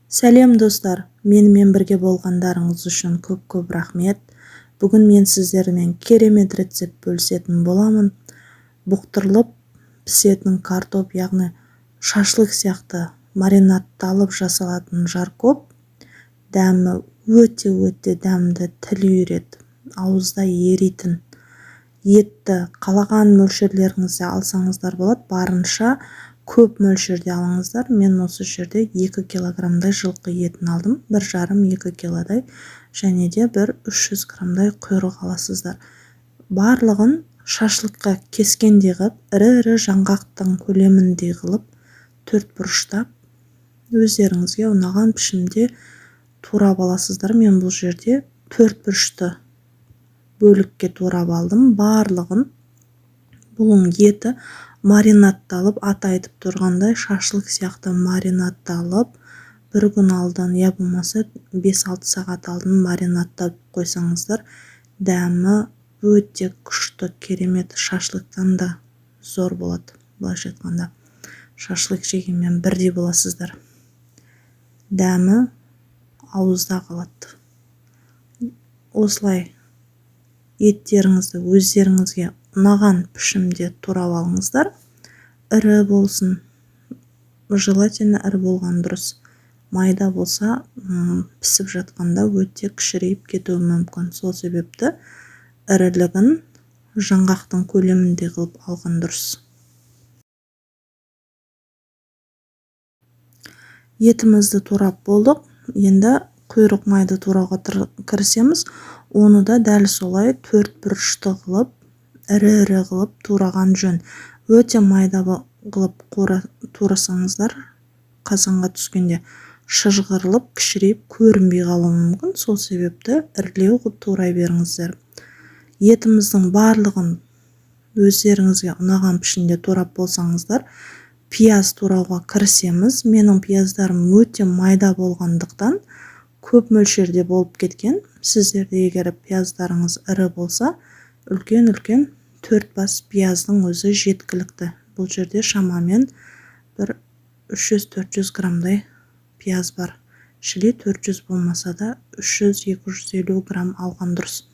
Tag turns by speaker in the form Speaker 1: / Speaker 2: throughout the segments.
Speaker 1: Сәлем, достар! Менімен бірге болғандарыңыз үшін көп-көп рахмет. Бүгін мен сіздермен керемет рецепт бөлісетін боламын. Бұқтырылып пісетін картоп, яғни шашлык сияқты маринадталып жасалатын жаркоп. Дәмі өте-өте дәмді, тіл үйіреді, ауызда еритін. Етті қалаған мөлшерлеріңізде алсаңыздар болады, барынша көп мөлшерде алыңыздар. Мен осы жерде 2 килограммдай жылқы етін алдым, 1,5-2 килодай, және де бір 300 граммдай құйрық аласыздар. Барлығын шашлыкқа кескендей қылып, ірі-ірі жаңғақтың көлеміндей қылып, төрт бұрыштап, өздеріңізге ұнаған пішімде турап аласыздар. Мен бұл жерде төрт бұрышты бөлікке турап алдым барлығын. Бұның еті маринадталып, аты айтып тұрғандай, шашлык сияқты маринадталып, бір күн алдын, я болмаса 5-6 сағат алдын маринадтап қойсаңыздар, дәмі өте күшті, керемет, шашлыктан да зор болады. Былайша айтқанда, шашлык жегенмен бірдей боласыздар. Дәмі ауызда қалады. Осылай еттеріңізді өздеріңізге ұнаған пішімде турап алыңыздар. Ірі болсын, желательно ірі болған дұрыс. Майда болса, пісіп жатқанда өте кішірейіп кетуі мүмкін. Сол себепті ірілігін жаңғақтың көлеміндей қылып алған дұрыс. Етімізді турап болдық. Енді құйрық майды турауға кірісеміз. Оны да дәл солай төрт бұрышты қылып, ірі-ірі қылып тураған жөн. Өте майда қылып турасаңыздар, қазанға түскенде шыжғырылып, кішірейіп, көрінбей қалуы мүмкін. Сол себепті ірілеу қылып турай беріңіздер. Етіміздің барлығын өздеріңізге ұнаған пішінде турап болсаңыздар, пияз турауға кірісеміз. Менің пияздарым өте майда болғандықтан, көп мөлшерде болып кеткен. Сіздерде егер пияздарыңыз ірі болса, үлкен-үлкен төрт бас пияздың өзі жеткілікті. Бұл жерде шамамен бір 300-400 граммдай пияз бар. Шіле 400 болмаса да, 300-250 грамм алған дұрыс.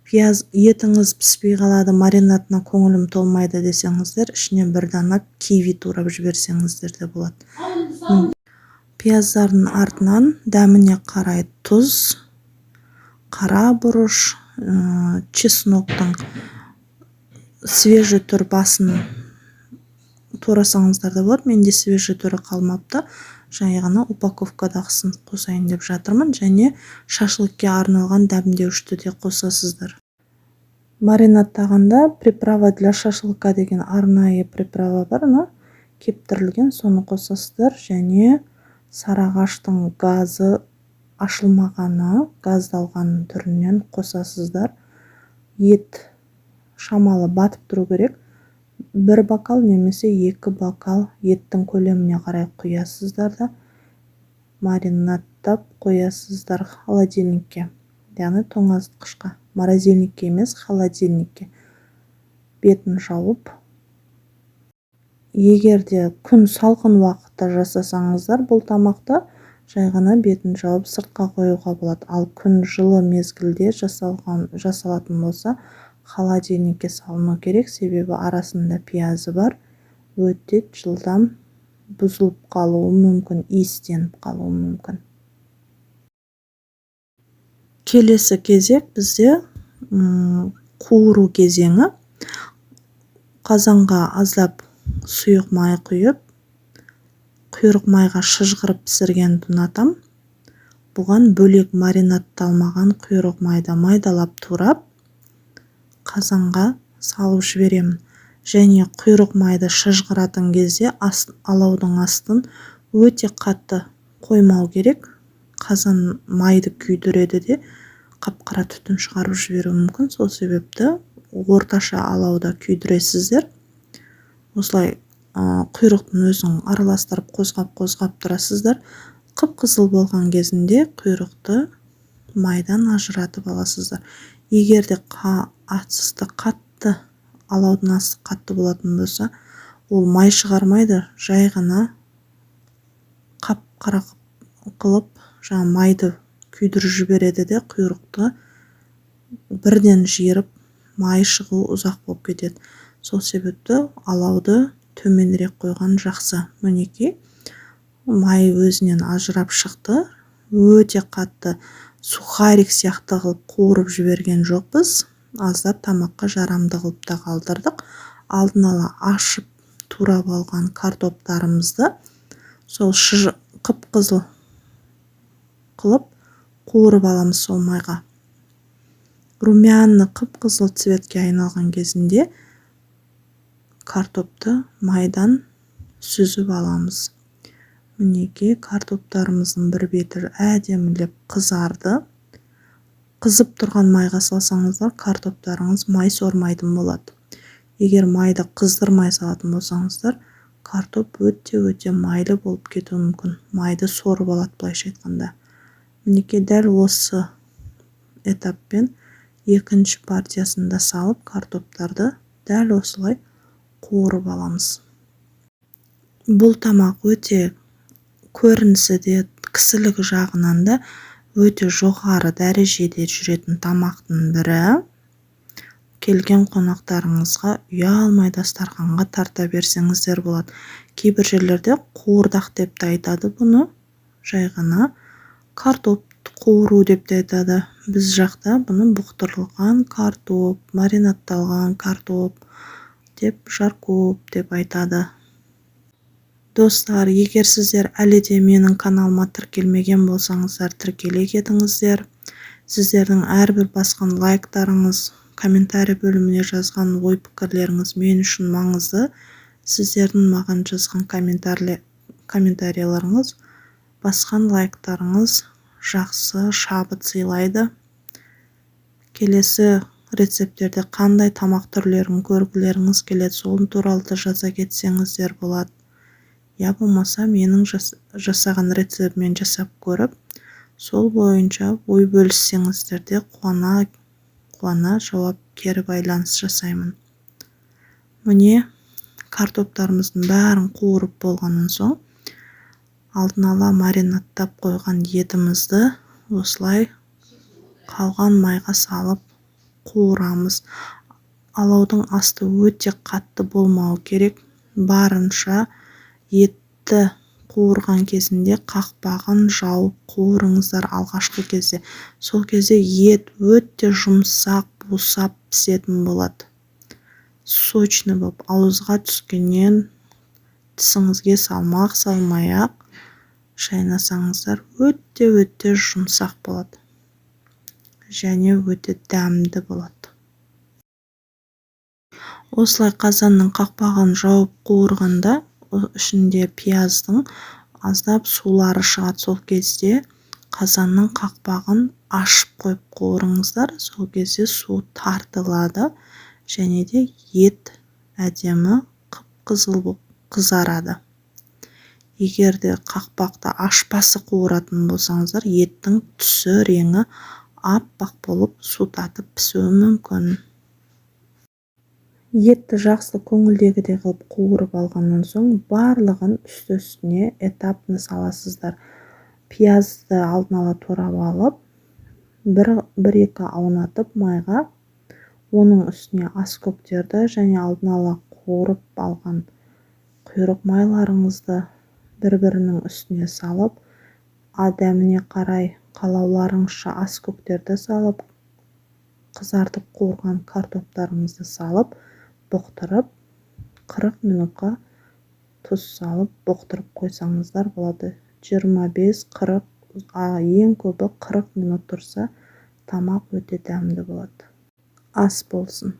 Speaker 1: Пияз етіңіз піспей қалады, маринадына көңілім толмайды десеңіздер, ішіне бір дана киви турап жіберсеңіздер де болады. Пияздардың артынан дәміне қарай тұз, қара бұрыш, чесноктың свежий түр басын турасаңыздар да болады. Менде свежий түрі қалмапты, жай ғана упаковкадағысын қосайын деп жатырмын. Және шашлыкке арналған дәмдеуішті де қосасыздар. Маринадтағанда приправа для шашлыка деген арнайы приправа бар, ана кептірілген, соны қосасыздар. Және сарыағаштың газы ашылмағаны, газдалған түрінен қосасыздар. Ет шамалы батып тұру керек. Бір бокал немесе екі бокал еттің көлеміне қарай құясыздар да, маринадтап қоясыздар холодильникке, яғни тоңазытқышқа, морозильникке емес, холодильникке, бетін жауып. Егер де күн салқын уақытта жасасаңыздар, бұл тамақты жай ғана бетін жауып, сыртқа қоюға болады. Ал күн жылы мезгілде жасалатын болса, холодильникке салыну керек, себебі арасында пиязы бар, өте жылдам бұзылып қалуы мүмкін, иістеніп қалуы мүмкін. Келесі кезек бізде қуыру кезеңі. Қазанға аздап сұйық май құйып, құйрық майға шыжғырып пісіргенді ұнатам. Бұған бөлек маринадталмаған құйрық майды майдалап турап, қазанға салып жіберемін. Және құйрық майды шыжғыратын кезде алаудың астын өте қатты қоймау керек. Қазан майды күйдіреді де, қап-қара түтін шығарып жіберуі мүмкін. Сол себепті орташа алауда күйдіресіздер. Осылай құйрықтың өзін араластырып, қозғап-қозғап тұрасыздар. Қып-қызыл болған кезінде құйрықты майдан ажыратып аласыздар. Егер де асты қатты, алаудың асты қатты болатын болса, ол май шығармайды, жай ғана қап-қара. қылып жаңа майды күйдіріп жібереді де, құйрықты бірден жиырып, май шығу ұзақ болып кетеді. Сол себепті алауды төменірек қойған жақсы. Мінекей, май өзінен ажырап шықты. Өте қатты сухарик сияқты қылып қуырып жіберген жоқпыз, аздап тамаққа жарамды қылып та қалдырдық. Алдын ала ашып турап алған картоптарымызды сол қып-қызыл қылып қуырып аламыз сол майға. Румяный қып-қызыл цветке айналған кезінде картопты майдан сүзіп аламыз. Мінекей, картоптарымыздың бір беті әдемілеп қызарды. Қызып тұрған майға салсаңыздар, картоптарыңыз май сормайтын болады. Егер майды қыздырмай салатын болсаңыздар, картоп өте-өте майлы болып кетуі мүмкін. Майды сорып алады, былайша айтқанда. Мінекей, дәл осы этаппен екінші партиясын да салып, картоптарды дәл осылай қуырып аламыз. Бұл тамақ өте көрінісі де, кісілік жағынан да өте жоғары дәрежеде жүретін тамақтың бірі. Келген қонақтарыңызға ұялмай дастарханға тарта берсеңіздер болады. Кейбір жерлерде қуырдақ деп те айтады бұны, жай ғана картоп қуыру деп те айтады. Біз жақта бұны бұқтырылған картоп, маринадталған картоп деп, жаркоп деп айтады. Достар, егер сіздер әлі де менің каналыма тіркелмеген болсаңыздар, тіркеле кетіңіздер. Сіздердің әрбір басқан лайктарыңыз, комментарий бөліміне жазған ой пікірлеріңіз мен үшін маңызды. Сіздердің маған жазған комментарийлеріңіз, басқан лайктарыңыз жақсы шабыт сыйлайды. Келесі рецепттерде қандай тамақ түрлерін көргілеріңіз келеді, сол туралы да жаза кетсеңіздер болады. Я болмаса менің жасаған рецептіммен жасап көріп, сол бойынша ой бөліссеңіздер де, қуана қуана жауап, кері байланыс жасаймын. Міне, картоптарымыздың бәрін қуырып болғаннан соң, алдын ала маринадтап қойған етімізді осылай қалған майға салып қуырамыз. Алаудың асты өте қатты болмауы керек. Барынша етті қуырған кезінде қақпағын жауып қуырыңыздар алғашқы кезде. Сол кезде ет өте жұмсақ, босап пісетін болады. Сочный болып, ауызға түскеннен тісіңізге салмақ салмай-ақ шайнасаңыздар, өте-өте жұмсақ болады және өте дәмді болады. Осылай қазанның қақпағын жауып қуырғанда, ішінде пияздың аздап сулары шығады. Сол кезде қазанның қақпағын ашып қойып қуырыңыздар. Сол кезде су тартылады және де ет әдемі қып-қызыл болып қызарады. Егер де қақпақты ашпасы қуыратын болсаңыздар, еттің түсі, реңі аппақ болып, су татып пісуі мүмкін. Етті жақсы көңілдегідей қылып қуырып алғаннан соң, барлығын үсті-үстіне этапно саласыздар. Пиязды алдын ала турап алып, бір-екі аунатып майға, оның үстіне аскөктерді және алдын ала қуырып алған құйрық майларыңызды бір-бірінің үстіне салып, дәміне қарай қалауларыңызша аскөктерді салып, қызартып қуырған картоптарыңызды салып, бұқтырып, 40 минутқа тұз салып бұқтырып қойсаңыздар болады. 25-40, ең көбі 40 минут тұрса, тамақ өте дәмді болады. Ас болсын!